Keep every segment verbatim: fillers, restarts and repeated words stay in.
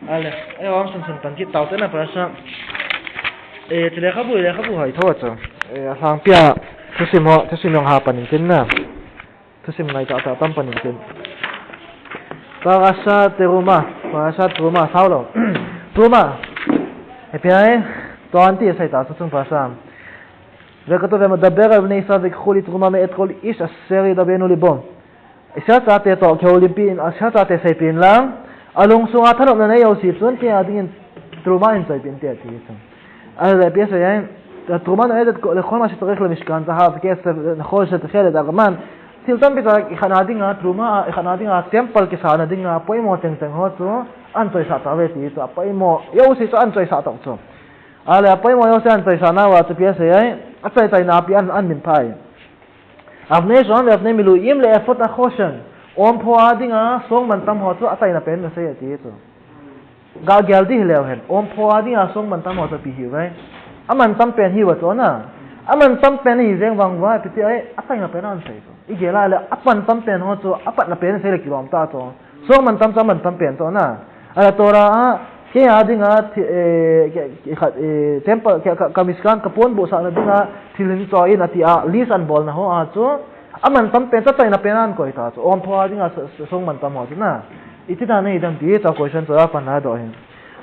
Ale, eh, ang sun sun pan kit tau te na parasha. Eh, te lekhabu, lekhabu hai tho chu. Eh, a sang pia, thusim ho, thusim jong ha pan in tin na. Thusim ngai ta ta tam pan in tin. Parasha Teruma, parasha Teruma, sao lo. Teruma. He pia, eh, to anti sai ta su chung parasha. Ve ka to ve ma da bera ne sa ve khuli Teruma me et kol ish aser da benu libom. Israel chate toh kihoulimpi in, Israel chate seipeh in lang, alungsunga thanopna nei jouse chun, kei a dingin Teruma in choipeh in te ati chu. Ahile pia sei ai, Teruma no edet ko, le khol ma shi tarikh le Mishkan, zahav, kesef, khol shi tarikh le dagman. Thil tampi ta, i khatna dinga, Teruma, i khatna dinga, temple kisana dinga, poimo tengteng ho chu, ahin choisah tauve ti chu, poimo, jouse chu ahin choisah tau chu. Ahile, poimo jouse ahin choisah nauva chu pia sei ai, achai chaina pi ahin, ahin min phai. Avnei Shoham, Avnei Miluim le Ephod Achoshen. Ompho a dinga songmantam ho chu achaina pen in asei ati chu. Ga gel ding hileu hen. Ompho a dinga songmantam ho chu ipi hiuve. Amantam pen hiuva chu na. Amantam pen hi jeng vang uva, ipi ti ai, achaina pen ahin sei chu. I gel a le, amantam pen ho chu, apatna pen sei le kilom ta chu. Songmantam chu amantam pen chu na. Ahile Torah a, kei a dinga, thi-, eh, ke, ke, khat, eh, temple, ke, ka, ka Mishkan, ka pon bohsahna dinga, thil hin choi in ati a, list ahin bolna ho a chu, amantam pen, achaina pen ahin koi ta chu, ompho a dinga, s-, s-, songmantam ho chu na. Iti dan ahi dem ti, chu question chu a pan na doh hin.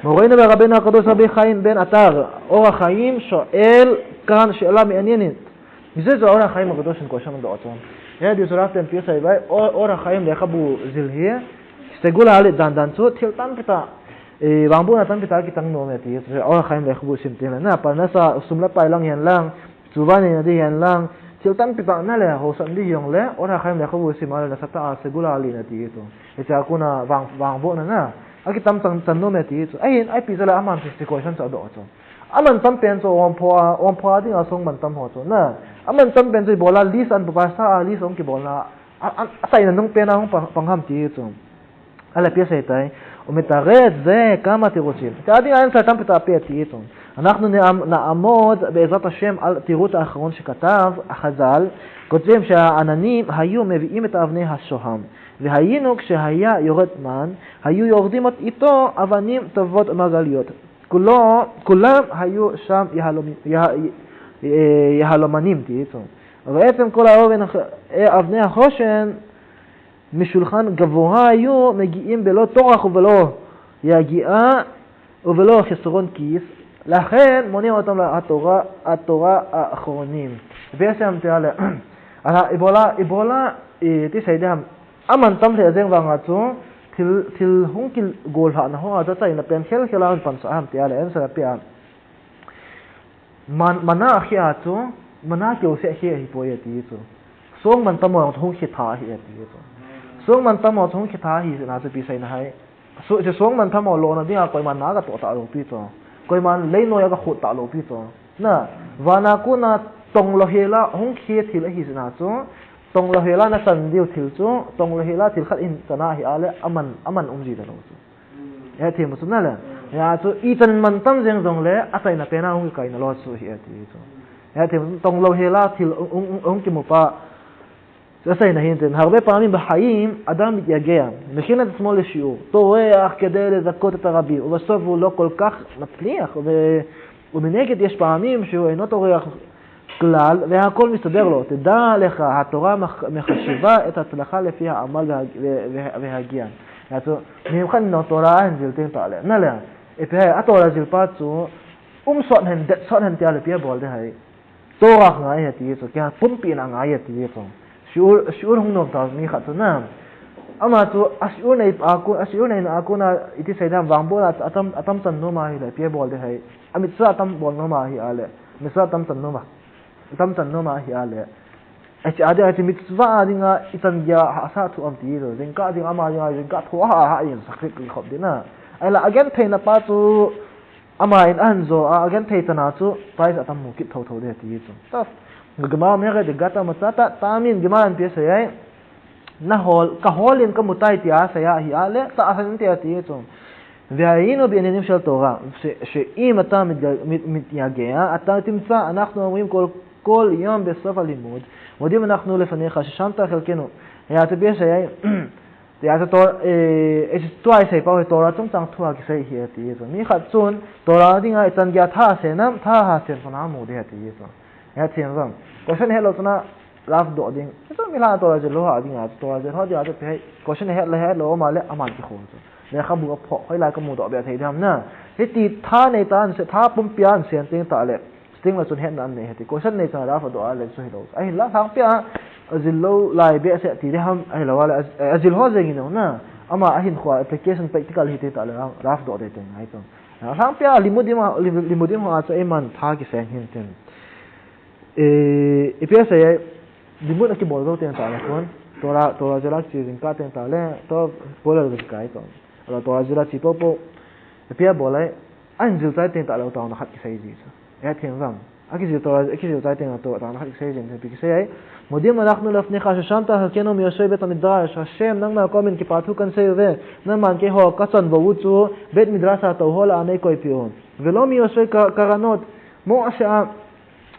Moroinu ve Rabbeinu Hakadosh Rabbi Chaim ben Atar, Or HaChaim, shoel kan she'ela me'anenet. Mizeh chu Or HaChaim Hakadosh in question adoh chu. He di chu Rav ten pi sei vai, Or, Or HaChaim lekhabu jil hi, segula le dan dan chu, thil tampi ta, eh, vangbohna tampi ta kitang nom e ti chu, Or HaChaim lekhabu sim teng le, na, parnasa sum le pai lang hen lang, chuva neina di hen lang, thil tampi ta na le, haosa di jong le, Or HaChaim lekhabu sim a le, nasatah a segula le na ti chu. Hiche a kona vang, vangbohna na, akitam chan, chan nom e ti chu. Ahin, ipi jeh a le aman chu question chu adoh chu. Amantam pen chu ompho a, ompho a dinga songmantam ho chu na. Amantam pen chu ibola list ahin, parasha a list ahung kibolna. A, a, achaina nung pen a hung pang, pang ham ti chu. Ahile pia sei tai. Umetaret ze kama tirutzim. Ti a dinga answer tampi ta pe ti chu. Anachnu ne am, na'amod be'ezrat Hashem al tirutz ha'acharon shekatav Chazal. Kotvim she'ana'anim hayu mevi'im et avnei hashoham. Vehayinu kshe'haya yored man, hayu yordim ot ito avanim tovot margaliyot. Kulo, kulam hayu sham yahalom-, ya-, eh, yahalomanim ti chu. Ve'etzem kol ha'oven, eh, avnei ha'achoshen mishulchan gavoha hayu megi'im belo torach uvelo yagi'a uvelo chesron kis. Lachen monea otam la Torah, Torah ha'acharonim. Ve sem te ale. Ala ibola, ibola, iti sei ding ham. Amantam lheh jeng vanga chu, thil, thil hung kigol lhahna ho a chu achaina pen khel khel a hung pansah ham ti a le, answer a pia. Man, mana a khi a chu, mana kiu se khi ahi poi ati chu. Songmantam ho hung khi tha ahi ati chu. Songmantam ho hung khi tha ahi jeh a chu ipi seina ham. Su, chu songmantam ho lona dinga koiman na ka toh talou pi chu. Koiman leinoi a ka khut talou pi chu. Na, vana kona tong louhel a hung khi thil ahi jeh a chu. Tong louhel a na chan diu thil chu, tong louhel a thil khat in chan ahi a le, aman, aman um ji talou chu. Hethem u chu na le. Hia chu ichan mantam jeng jong le, achaina pen a hung kikaina lou chu hi ati chu. Hethem u chu tong louhel a thil hung, hung, hung, hung kimu pa. Chu aseina hin tin, הרבה פעמים בחיים אדם מתייגע, מכין את עצמו לשיעור, טורח כדי לזכות את הרבים, ובסוף הוא לא כל כך מצליח, ו-, ומנגד יש פעמים שהוא אינו טורח כלל, והכל מסתדר לו. תדע לך, התורה מח-, מחשיבה את ההצלחה לפי העמל וה-, וה-, וה-, והגיין. Ati chu, mi khat in Torah ahin jil teng tah le, na le, ipi ham, a Torah jil pa chu, um sot hen, det sot hen ti a le ipi abol ding ham. Torah ngai ati chu, kei a pumpina ngai ati chu. Shiur, shiur hung nom ta mi khat chu na. Ama chu, a shiur nei a kon, a shiur neina a kona, iti sei ding ham, vangbohna atam, atam chan nom ahi le, ipi abol ding ham. A mitzvah atam bol nom ahi a le, mitzvah atam chan nom a, atam chan nom ahi a le. Hiche a ding, hiche mitzvah a dinga, ichan geiya hahsa thu ham ti chu. Jingkah ding ama dinga, jingkah thu ha ha in sakrit kikhop ding na. Ahile, agentheina pa chu, ama in ahin jo a, agenthei chan a chu, prize atam mu kit thotho ding ti chu. Ta, Gemara Omeret, Agata Matzata, Tamin, Gemara in ipi asei ai. Nahol, kahol in kamu tai tia asei ahi a le, tahsan in te ati chu. והיינו בענינים של תורה, ש-, שאם אתה מתג-, מת-, מתייגע, אתה תמצא, אנחנו אומרים כל, כל יום בסוף הלימוד, מודים אנחנו לפניך ששם חלקנו. Hia chu ipi asei ai, Tia chu Tor-, eh, eh, tua isei pau hi Torah chungchang thu a kisei ahi ati chu. Mi khat chun Torah dinga ichan geiya tha asei nam, tha hasei nam amu ding ahi ati chu. Hethem uvem. Question helou chun a love doh ding. Chu mi lha Torah jilou ho dinga, Torah jilou ho dinga chu pi hai. Question helou helou ama le aman kikhol chu. Lekhabu a phoh, hoilai kamu doh be thei ding ham na. Hiti tha nei ta an se, tha pumpi a an se an ting ta le. Sting la chun hetna an nei hiti. Question nei chang love doh a le chu hilou. Ahinla lhangpia a jilou lai be se ti ding ham, ahilou a le, a, a jil ho jeng in na. Ama ahin khua application practical hiti ta le love doh ding te ngai chu. Lhangpia limudim a, lim-, limudim ho a chu eiman tha kiseng hin tin. Eh, ipi asei ai, limut akibol jou teng ta le kon. Torah, Torah jila chi jing ka teng ta le, to, Torah jila chi kai to. Ala Torah jila chi po po. Ipi abol ai, an jil chai teng ta le taona khat kisei ji chu. Hethem uvem. Akijil Torah, akijil chai teng a to, taona khat kisei ji, ipi kisei ai. Modim anachnu lefnecha shesham tahakenu miyoshevet hamikdash. Hashem, nangma komin kipa thu kan sei uve. Nangman keiho kachan bou u chu, Beit Midrash a tou ho lah a nei koipi u. Velo miyoshevet ka-, karanot. Mo ase a,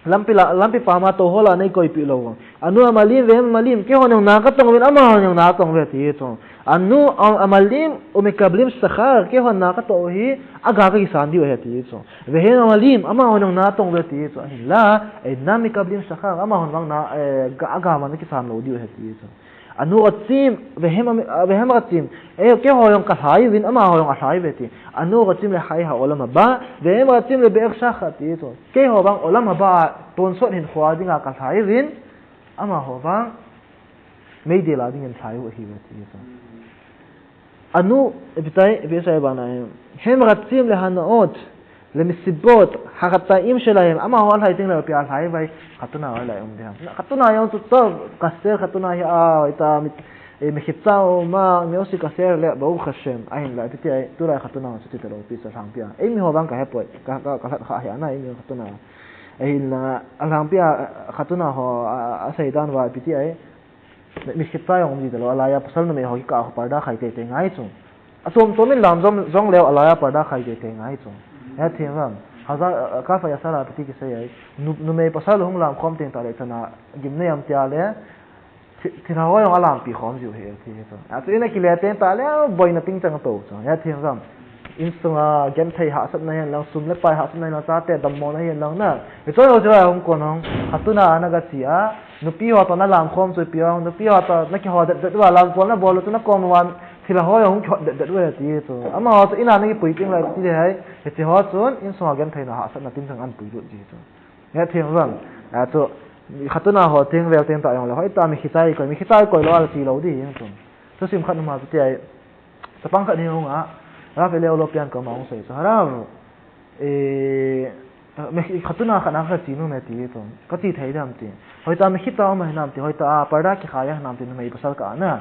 Lampi la, lampi pama tou ho lah a nei koipi lou. Anu amalim vehem amalim, keihon jong na katong uvin, amahon jong na atong uve ati chu. Anu a-, amalim umekablim sachar, keihon na katoh u hi, aga kakisan diu ahi ati chu. Vehem amalim, amahon jong na atong uve ati chu. Ahinla, einam mekablim sachar, amahon vang na, eh, ga, aga man kisan lou diu ahi ati chu. Anu rotzim, vehem am-, vehem rotzim. Eh, keiho jong kalhai uvin, amaho jong alhai uve ati. Anu rotzim lechai haolam haba, vehem rotzim lebe'er shachar ati chu. Keiho vang olam haba, tonsot hinkho dinga kalhai uvin, amaho vang meidil a dingin lhai u ahiuve ati chu. Anu, ipi tai, ipi asei bana em. Hem rotzim lehanaot, lemisibot, hachatzaim shelahem, amaho alhai teng le ipi alhai uve, khatuna ho lai um ding ham. Khatuna jong chu to, kasher khatuna hi a, ita mi, eh, mechitza um a, mi osi kasher le, Baruch Hashem, ahinla, ipi ti ai, tulai khatuna ho chu ti talou, ipi sa lhangpia. Eimi ho vang kahepoi, ka, ka, kalhat kha hi ana, eimi ho khatuna. Ahinla, alhangpia, khatuna ho, a, a, asei dan uva, ipi ti ai, Mechitza jong um ji talou, alaiya pasal numei ho kikah a parda khai teitei ngai chu. Atom tom in lam jong, jong leu alaiya parda khai teitei ngai chu. Hethem uvem. Hazar, kaf hayashar a ipi ti kisei ai. Nu-, numei pasal hung lam khom teng ta le chana gimnei am tia le. Thi-, thilha ho jong alampi khom jiu ahi ati chu. Achu in akile teng ta le boina ting chang to chu. Hethem uvem. Insunga genthei hahsatna hihen lang, sum le pai hahsatna hihen lang, chate dammona hihen lang na. Hiche ho chu ahung kon hung. Khatuna a nagache a. Nupi ho toh nalamkhom chu ipi hung. Nupi ho toh nakiho det det uva lamkhom nabol u chu nakom uva. Thilha ho hung kiho det det uve ati chu. Amaho chu in a nakipui teng le ti le hai. Hiche ho chun insunga gentheina hahsatna ting chang anpui lut ji chu. Hethem uvem. Achu khatuna ho teng vel teng ta jong le. Hoitah a mechitza koi, mechitza koi lou a che lou ding chu. Thusim khat um a chu ti ai. Chapang khat hi hung a, Rav Eliyahu Lopian koma hung sei chu, Harav, eh, me, khatuna khat na kache nom e ti chu. Kache thei dem ti. Hoitah a mechitza um ahi nam ti, hoitah a parda kikhai ahi nam ti, numei pasal kah a na.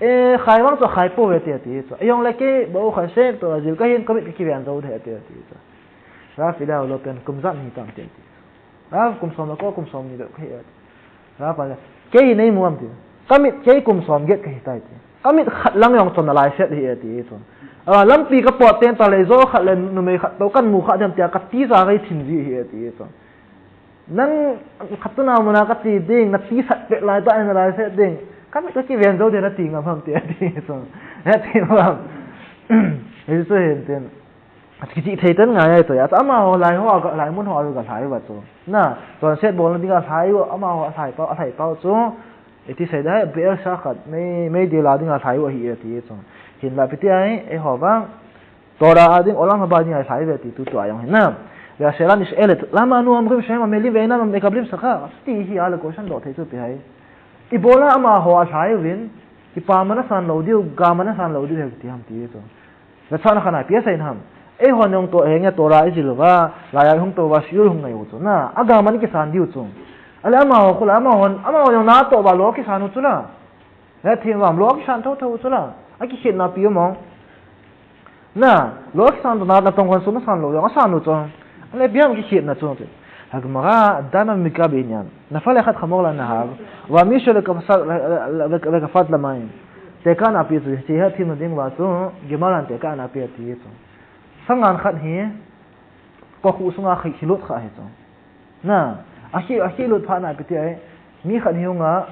Eh, khai vang chu khai pouve ti, ti chu. Ahijongle kei, Baruch Hashem, Torah jil kahin, kamit kakiven jou ding ahi ti, ti chu. Rav Eliyahu Lopian kum ijat hi tam ti, ti. Rav, kum som le ko, kum som ni bep kahi e. Rav pan le, kei hi neimu am ti. Kamit kei kum som get kahi tai ti. Kamit khat lang jong chonna lai set hi e ti chu. A, lampi kapot teng ta le, ijo khat le numei khat toh kamu kha dem tia katija kahin thim ji hi e ti chu. Nang khatuna muna kache ding, natijat pet lai tah in nalai set ding. Kamit kakiven jou ding nati ngam ham ti, ti chu. Hethem uvem. Hichu hin tin. Kiche thei tan ngai ai to ya. Amaho lai ho a, lai mun ho a galhai uva chu. Na, chonset bolna dinga lhai u, amaho alhai pau, alhai pau chu. Iti sei ding ham, be'er shachar, mei, meidil a dinga lhai u ahi e ti chu. Hinla ipi ti ai, eiho vang. Torah a ding, olam haba dinga lhai uve ti tu tua jong hin na. Ve'ashela nishelet, lama anu omrim shehem amelim ve'enam mekablim sachar. Ti hi a le question doh thei chu ipi hai. Ibola amaho alhai uvin, kipa man asan lou diu, ga man asan lou diu ahi ti ham ti chu. Nachan khat na ipi asei ham. Eihon jong toh henge Torah ijil uva, laiya ihung tou uva, shiur hung nei u chu na. Aga man kisan diu chu. Ale amaho khu la, amahon, amahon jong natoh uva lo kisan u chu la. Hethem uvem, lo kisan thotho u chu la. Akikhetna pi um ong. Na, lo kisan toh na, natong khon sum asan lou jong, asan u chu. Ale ipi ham kikhetna chu. Hagmara, dana bemikra be'inyan. Nafal echad chamor al nahar, va'amishto lekafat, lekafat lamayim. Tekah na'api chu, hiche hi themna ding uva chu, Gemara in tekah na'api ati chu. Sangan khat hi, kokhuh sunga khi, khilut kha ahi chu. Na, akhi, akhilut phat na ipi ti ai, mi khat hi hunga,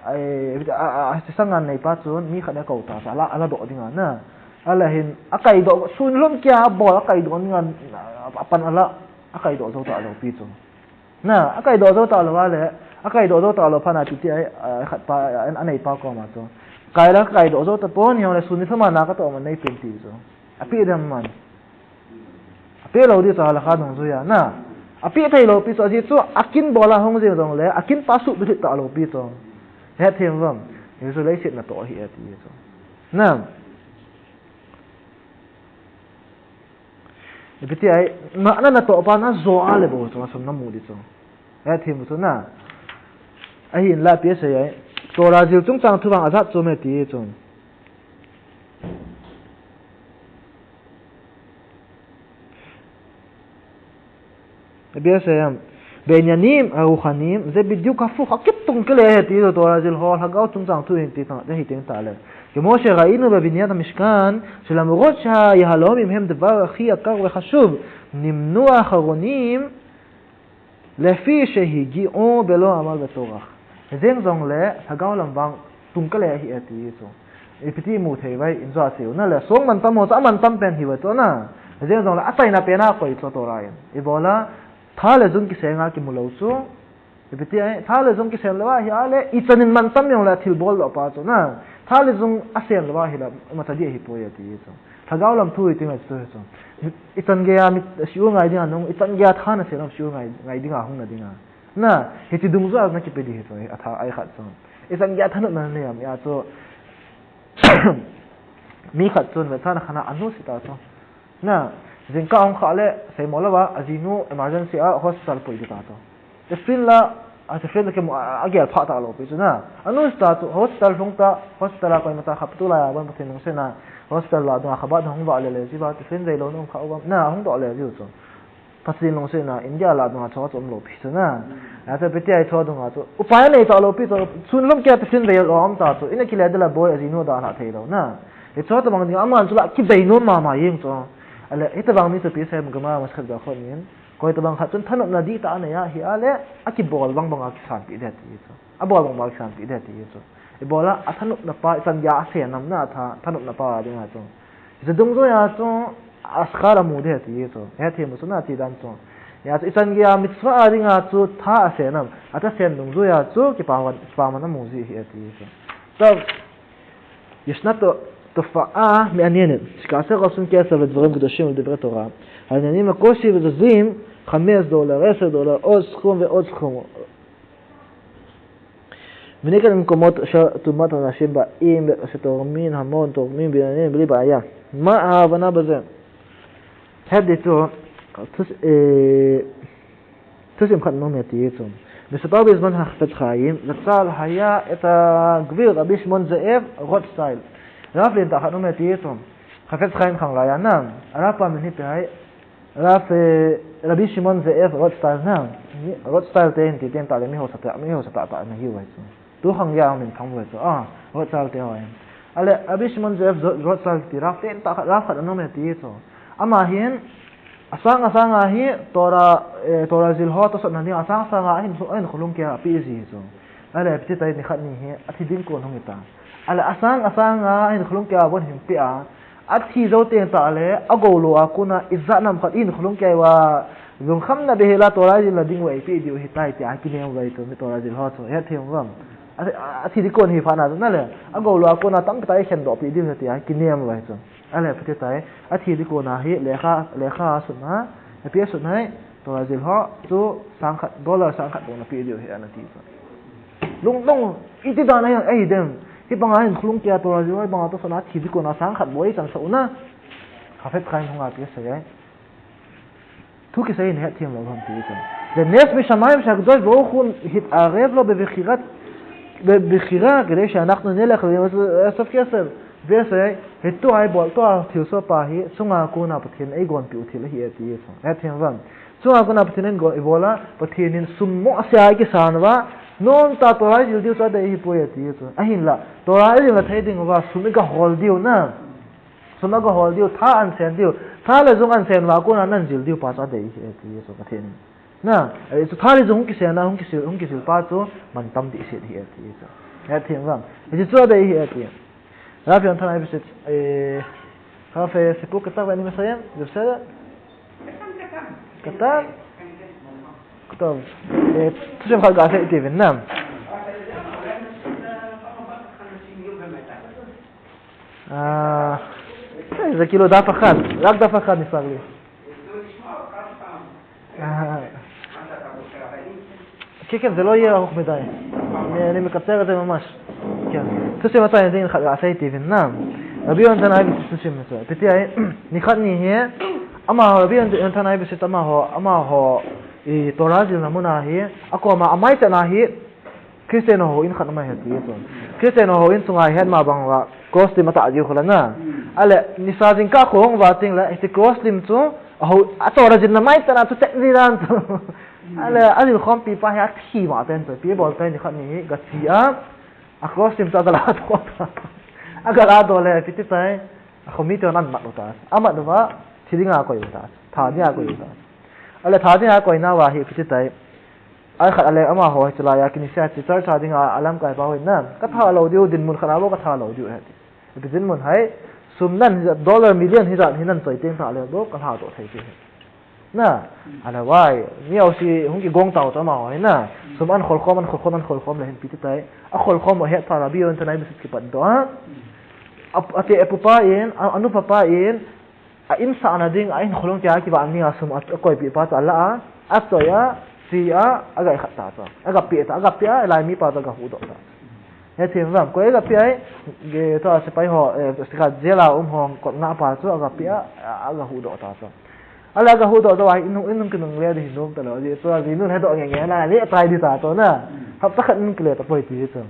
Ai, a, a, a, sanga nei pa chun mi khat a kou ta, ala, ala doh dinga na. Ala hin, a kai doh, sun lom kia a bol, a kai doh dinga, a, a pan ala, a kai doh zo ta lo pi chu. Na, a kai doh zo ta lo a le, a kai doh zo ta lo pha na ti ti ai, a, khat pa, a, a nei pa ko ma chu. Kai la kai doh zo ta pon, hi le sun ni thama na ka to ma nei pin ti chu. A pi dem man. A pe lo di chu halakha dungjuia, na. A pe thei lo pi chu, a ji chu, a kin bol a hung jing jong le, a kin pa suh bithit ta lo pi chu. Hethem vam. Hi chu leiset na to hi a ti chu. Na. Ipi ti ai, na, na, na to pa na zo a le bo chu, sum na mu di chu. Hethem chu na. Ahin la pi sei ai. Torah jil chungchang thu vang a jat chu me ti chu. Abia sayam. Benyanim, Aruchanim, ze bidiuk hafu, ha kitung kele he ti zo Torah jil ho, lhagao chungchang thu hin ti tang, te hi teng ta le. Kemo sherainu bebinyat hamishkan, shelamrot shehayahalohim hem devar achi yakar vechashuv, nimnu acharonim, lefi shehigiu belo amal betorah. Jeng jong le, lhagao lam vang tung kele hi e ti chu. Ipi ti mu thei vai, in jo a cheu na le, song mantam ho chu a mantam pen hi vai chu na. Jeng jong le, a chaina pen a koi chu Torah in. Ibola, tha le jung kisenga kimu lo chu. Ipi ti ai, tha le jung kisen lo a hi a le, i chan in mantam jong le, thil bol lo pa chu na. Tha le jung a sen lo a hi la, ma cha di hi poi a ti chu. Lhagao lam thu hi ti ngai chu hi chu. I chan gei a mit siu ngai dinga nung, i chan gei a tha na sen lam siu ngai, ngai dinga hung na dinga. Na, hichi dungjuia na kipe di hi chu, a tha ai khat chu. I chan gei a thanop na nei am, ya chu. Mi khat chun, ve tha na khana anu si ta chu. Na, jingkah hung kha le, sei mo lo va, a jinu emergency a hospital pui di ta chu. Te fin la, a te fin la ke mo, a, a gel pha ta lo pi chu na. Anu si ta chu, hospital hung ta, hospital a koi ma ta khap tu la ya, bon Pathen lungset na, hospital la dunga khabat hung va le le, ji va, te fin dei lo nung kha u va, na, hung do le ji chu. Pathen lungset na, India la dunga chua chu um lo pi chu na. A chu piti ai chua dunga chu. Upai nei ta lo pi chu, sun lom kia te fin ve lo um ta chu. Ina kile de la boi a jinu da la thei lo na. E chua ta bang dinga, aman chu la kidei nom mama jeng chu. Ale, hita bang mi chu pi sem gama mas khat ga khon in. Koi ta bang khat chun thanop na di ta nei a hi a le, a kibol bang bang a kisan pi de ti chu. A bol bang bang kisan pi de ti chu. Ibola a thanop na pa, i chan gei a sen nam na tha, thanop na pa dinga chu. Hi chu dungjuia chu, a skhar a mu de ti chu. Hethem u chu na ti dan chu. Ya chu, i chan gei a mitzvah a dinga chu tha a sen nam. A tha sen dungjuia chu, kipa man, kipa man a mu ji hi a ti chu. Ta, ישנה תופעה מעניינת, שכאשר עושים כסף לדברים קדושים ולדברי תורה, העניינים הקושי וזזים, חמש דולר, עשר דולר, עוד סכום ועוד סכום. וניקח למקומות שתרומת אנשים באים, שתורמים המון, תורמים בניינים בלי בעיה. מה ההבנה בזה? Het di chu, thusim khat nom e ti chu. מסופר בזמן החפץ חיים, זצל, היה את הגביר רבי שמעון זאב רוטשטיילד. רב len tah khat nom e ti chu. חפץ חיים khang laiya na. Rab pa min hi pi hai. Rab, eh, Rabbi Shimon Ze'ev Rothschild na. Rothschild te hin ti ten ta le mi hausa ta, mi hausa ta ta na hi vai chu. Tu khang ya min thang vai chu. Ah, Rothschild te ho hin. Ale, Rabbi Shimon Ze'ev Rothschild ti Rab ten ta khat, Rab khat nom e ti chu. Ama hin, Asang, asang a hi Torah, eh, Torah jil ho tosot na ding asang, asang a hin, hin khulung kia api ji chu. Ale, piti tai ni khat ni hi, athi ding kon hung ta. Ale, asang, asang a hin khulung kia bon hin pi a. Athi jou teng ta le, agou lou a kona, ijat nam khat hin khulung kia va, lungkham na be hela Torah jil na ding vai pi diu hi tai tia, kinem vai chu, mi Torah jil ho chu, hethem vam. Athi, athi ding kon hi pha na chu na le, agou lou a kona, tam pi tai khen do pi diu hi tia, kinem vai chu. Ale, piti tai, athi di kona hi, lekha, lekha a sut na, api a sut na hi, Torah jil ho, chu sang khat, dollar sang khat bou na pi diu hi ana ti chu. Lungdong, iti dan a hi, ahi dem. Hi banga hin khulung kia Torah jil ho, hi banga tosot na, athi di kona sang khat bou, hi chan sa u na. Chafetz Chaim hung a pi a sei ai. Thu kisei in hethem lou ham ti chu. Ze nes mishamayim shehakadosh baruch hu hit'arev lo bebikhirat, bebikhira kedei she'anachnu nelech lehasov kesef. Ve sei, hitu a ibol tua thilsoh pa hi, chunga kona Pathen in eigonpiu thil ahi e ti chu. Hethem vam. Chunga kona Pathen in eigon, ibola, Pathen in sum mo sia ikisan uva, nomtah Torah ijil diu chu adei ahipoi e ti chu. Ahinla, Torah ijil na thei ding uva, sum igahol diu na. Sum agahol diu, tha ansen diu, tha le jung ansen uva kona nanjil diu pa chu adei ahi e ti chu Pathen in. Na, eh, chu tha le jung hung kisen a, hung kisil, hung kisil pa chu mantam dihset ahi e ti chu. Hethem vang. Hichu chu adei ahi ati. Rabbi Yonatan Aybesit, eh, Kafeh Sipuk kitav ani masayam, Joseph. Kitav. Kitav. Eh, thusim khat gasei iti uvin na. Ah, eh, זה כאילו דף אחד, רק דף אחד נפתח לי. אה. כן, כן, זה לא יהיה ארוך מדי. אני, אני מקצר את זה ממש. כן. Thusim achaina dingin khat gasei iti uvin na. Rabbi Yonatan Aybesit thusim achaina. Ipi ti ahia, nikhat ni hi, amaho, Rabbi Yonatan Aybesit amaho, amaho, i Torah jilna muna hi, akoma amai chan a hi, Christian ho in khat ama ahi ati chu. Christian ho in chunga ahet ma bang uva, cross lim atah diu khu la na. Ahile, nisa jingkah khu ahung uva teng le, hiche cross lim chu, aho, a Torah jilna mai chan a chu chet ji dan chu. Ahile, ajil khompi pa hi athi ma pen chu, ipi abol pen nikhat ni hi, gache a, a cross lim chu agala doh ta. Agala doh le, ipi ti tai, akhomi te hon amat u ta. Amat uva, thi dinga akoi u ta. That dinga akoi u ta. Ahile, that dinga akoina uva hi, ipi ti tai, Ai khat ale amaho hi chulai a Knesset a church a dinga alamkai pau hin na. Ka that lou diu, dinmun khat a bou ka that lou diu ahi ati. Ipi dinmun ham, sum nan hijat, dollar million hijat hi nan choi teng tah le bou ka lha doh thei ti. Na, ahile vai, mi house hung kigong tau chu amaho hi na. Sum ahin khol khom, ahin khol khom, ahin khol khom le hin ipi ti tai. Akhol khom ahet phat a Rabbi Yonatan Aybesit kipat doh a. A, ate apupa in, a, anupa pa in, A insahna ding, a inkho lhung tia kivah ding a sum a, akoipeh pa chu ala a, achoi a, che a, agah khat ta chu. Agah peh ta, agah peh a, lai mipa chu agah huhdoh ta. Hethem vang, koi agah peh ai, ge, tua sepai ho, eh, sikha jail a um ho kot ngah pa chu, agah peh a, agah huhdoh ta chu. Ahile agah huhdoh doh a, in, in kinungle ding hi nom talou, ajeh chu, ajinun hedoh nge nge na, le tai ding ta chu na. Hapta khat in kile tapoi ti chu.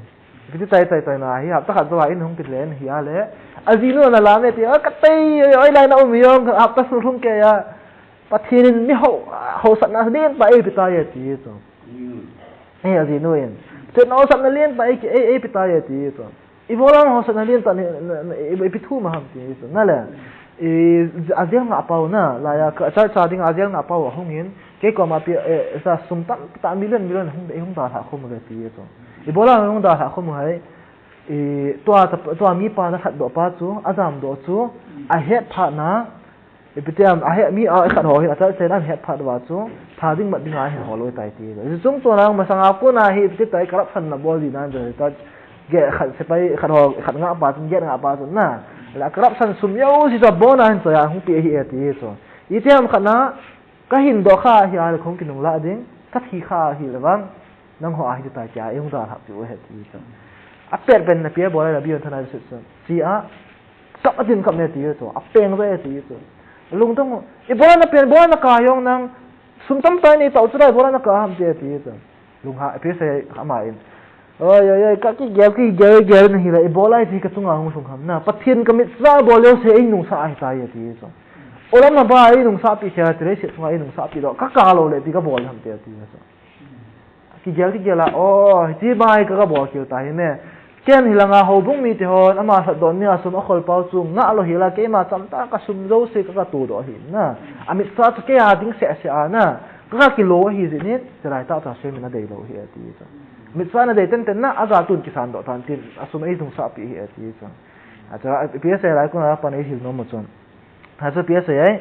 Ipi ti tai tai tai na hi, hapta khat jou a in hung kile in ahi a le. Ajinu ana lam e ti, a ka tei, oi lai na um jong, hapta sung lhung kei a. Pathen in mi ho, haosatna lentah eipe tai e ti chu. E, ajinu in. Pathen haosatna lentah ei, ei, eipe tai e ti chu. Ibola haosatna lentah ni, na, na, i, ipi thum a ham ti chu. Na le. I, a jail ngah pau na, lai a, ka, church a ding a jail ngah pau ahung in, kei koma pi, e, sa sum tamtah million, million hung, hung dalha khom uve ti chu. Ibola hung dalha khom u ham, i, tua, tua mipa na lhatdoh pa chu, ajamdoh chu, ahet phat na, ipi ti ham, ahet mi, a, khat ho hin, a church ten ahet phat uva chu, that ding mat ding a ahin hol u tai ti chu. Hiche chung chon a masang a kona hi, ipi ti tai corruption na bol ding nan chu, ta, Gate khat sepai, khat ho, khat ngah pa chun, gate ngah pa chun na. La corruption sum jouse chu abon a hin choi a hung pe ahi e ti chu. Itiham khat na, ka hin doh kha ahi a le kahung kinunglah ding, ka thi kha ahi le vang, nangho ahi tai tia, eihung dalhah peh u ahi ti chu. Apet pen na pia bol a la bion thana se chu. Che a, kap a din kap ne ti chu, apeng ve ti chu. Lungdong, ibola na pen, ibola na kap jong nang, sum tamtah nei tau chu la ibola na kap ham ti chu. Lungha, P S A ama in. Oi, oi, oi, ka kigel, kigel, gel na hi la, ibola hiche ka chunga hung lhung ham na. Pathen ka mitsah bol jouse, einungsah ahi tai ti chu. Olam na ba, einungsah pi khe, ti le se chunga einungsah pi doh, ka kap lou le, ti ka bol ham ti, ti chu. Kigel, kigel a, o, hiche ba hi ka, ka bol kit ta hi me. Ken hilanga houbung mite hon, ama lhatdoh ni a sum akhol pau chu, ngah lou hi la, keima chamtah ka sum jouse ka, ka tudoh hi na. Amitsah chu kei a ding seh seh a na. Ka, ka kilo ahi jeh in, chulai tah chu Hashem in adei lou hi ati chu. Mitsah na dei tenten na, aga tun kisan doh tan tin, asum eilungsah pi hi ati chu. Achu, P S A lai kona pan eihil nom u chun. Achu P S A ai,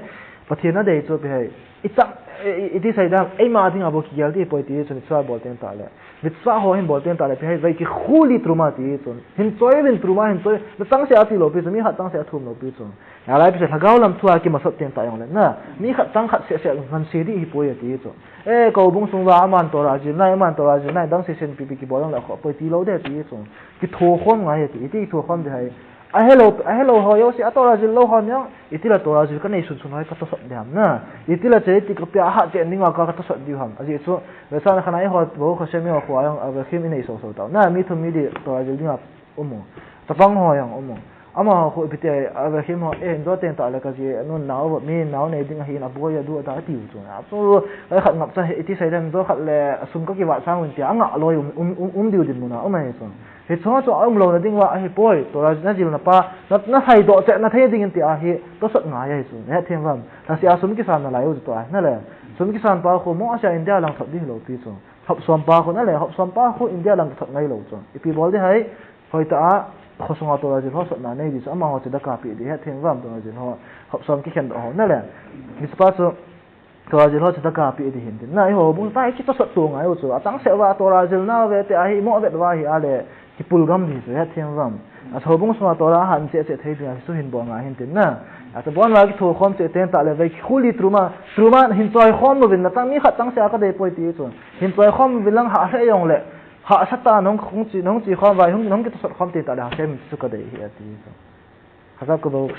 Pathen adei chu pi hai. Ichang, i, i, iti sei dam, eima dinga bou kigel ti poi ti chu mitsah bol teng tah le. Mitsah ho hin bol teng tah le, pi hai, vaikikhuli truma ti chu. Hin choi vin truma, hin choi, na chang seh a ti lou pi chu, mi khat chang seh a thum lou pi chu. Nalai pi se lhagao lam thua kimasat teng tah jong le na. Mi khat chang khat seh seh ngan se ding hi poi ati chu. E, ka houbung sung uva aman Torah jil nai, aman Torah jil nai, dang sesen pipi kibol jong le akhoh poi ti lou ding ati chu. Kitho khom ngai ati, iti kitho khom ding ham. Ahelou, ahelou ho jouse, a Torah jil lou ho jong, itila Torah jil ka nei sun sun ho ka tosot ding ham na. Itila che iti ka pia hat che ding a ka, ka tosot diu ham. Ajeh chu, vetsahna khat a eiho, Baruch Hashem eiho kho a jong, Avraham i nei so so tau. Na, mi thum mi li Torah jil ding a um u. Chapang ho jong um u. Amaho khu ipi ti, Avraham ho, e, hin jo teng tah le ka ji, nun nao, mi nao nei ding ahin, aboi adu ada atiu chu. Achu, ai khat ngap cha, iti sei dem jo khat le, sum ka kivah sang un tia, angah loi um, um, um, um diu dinmun a, um ahi chu. Hichu chu a um louna ding uva ahi poi, Torah na jilna pa, na, na haidoh cheh na thei ding in tia hi, tosot ngai ahi chu. Hethem vam, lhase a sum kisan nalai u chu tua, na le. Sum kisan pa khu, Moshe a India lang thot ding hilou pi chu. Hop som pa khu nale, hop som pa khu India lang kithot ngai lou chu. Ipi bol ding ham, hoitah a, khosunga Torah zil ho sotna nei ding chu, amaho chu daka pe ding, hethem uvem Torah zil ho, hop som kikhen doh ho nale. Hiche pa chu, Torah zil ho chu daka pe ding ahin tin. Na, eiho houbung pa hi kitosot to ngai u chu. Achangseh uva Torah zil nau ve te ahi, imo vet uva ahi ale, kipul gam ding chu, hethem uvem. Achu houbung sunga Torah ahan cheh cheh thei ding a, hichu hin bol ngai ahin tin na. Achu bon uva kitho khom cheh teng tah le, vei khuli truma, truma hin choi khom uvin na, chang mi khat changseh a kadei poi ti chu. Hin choi khom uvin lang hahsa jong le, hahsa tah a nahung, hung chi, nahung chi khom uva, hung, nahung kitosot khom teng tah le, hahsa min chu kadei ahi ati chu. חזק וברוך.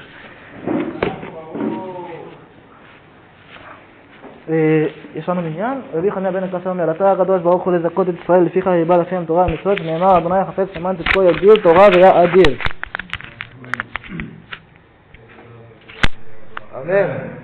אה, יש לנו מנין, רבי חנינא בן עקשיא אומר, אתה הקדוש ברוך הוא לזכות את ישראל, לפיכך ירבה לכם תורה ומצוות, שנאמר, אדוני חפץ למען צדקו יגדיל תורה ויאדיר. אמן.